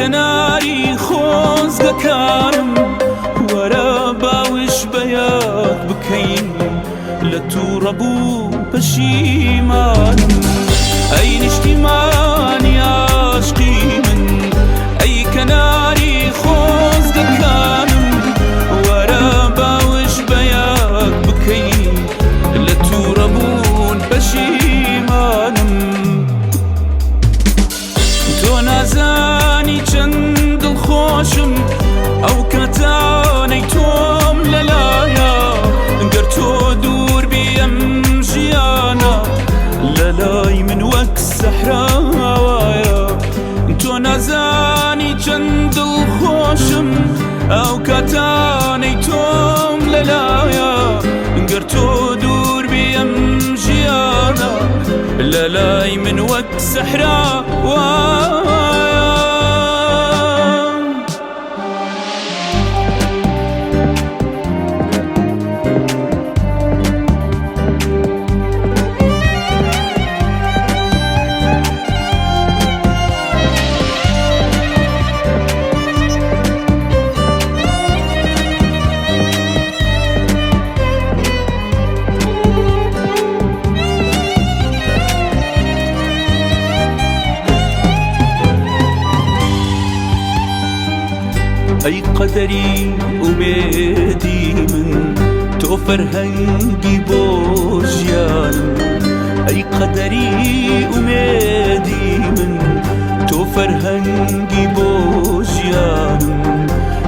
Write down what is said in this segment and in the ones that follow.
کەناری خۆزگەکانم، وەرە باوش بەیەک بکەین لە تووڕەبوو پەشیمانم. ئەی نیشتیمانی عاشقی من، ئەی کەناری خۆزگەکانم، وەرە باوش بەیەک بکەین لە تووڕەبوون پەشیمانم. تۆ نازانی چەند دڵخۆشم ئەو کاتانەی تۆم لەلایە، گەر تۆ دوور بی ئەم ژیانە لەلای من وەک سەحرا وایە. تۆ نازانی چەند دڵخۆشم ئەو کاتانەی تۆم لەلایە، گەر تۆ دوور بی ئەم ژیانە لەلای من وەک سەحرا وایە. ئەی قەدەری ئومێدی من، تۆ فەرهەنگی بۆ ژیانم. ئەی قەدەری ئومێدی من، تۆ فەرهەنگی بۆ ژیانم.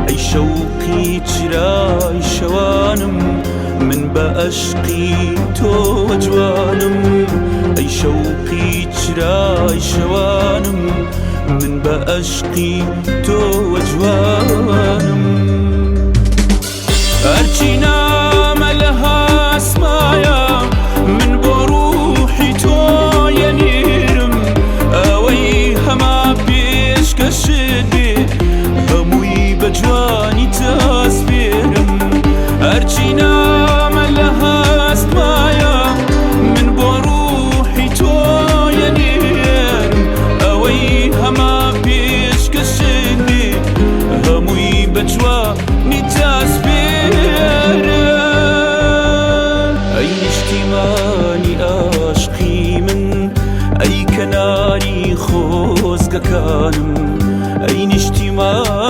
ئەی شەوقی چرای شەوانم، من بە ئەشقی تۆ جوانم. ئەی شەوقی چرای شەوانم، من بە ئەشقی تۆ جوانم. هەرچی نامە لە هاسمایە من بۆ ڕوحی تۆ یەنیرم، ئەوەی هەما پێشکەشت بێ هەمووی بە جوانی تاسپێرم. هەرچی نامە لە هەستمایە من بۆ ڕوحی تۆ یەنێرم، ئەوەی هەما پێشکەشت بێ هەمووی بە جوانی تاسپێرم. ئەی نیشتیمانی ئاشقی من، ئەی کەناری خۆزگەکانم، ئەی نیشتیمان.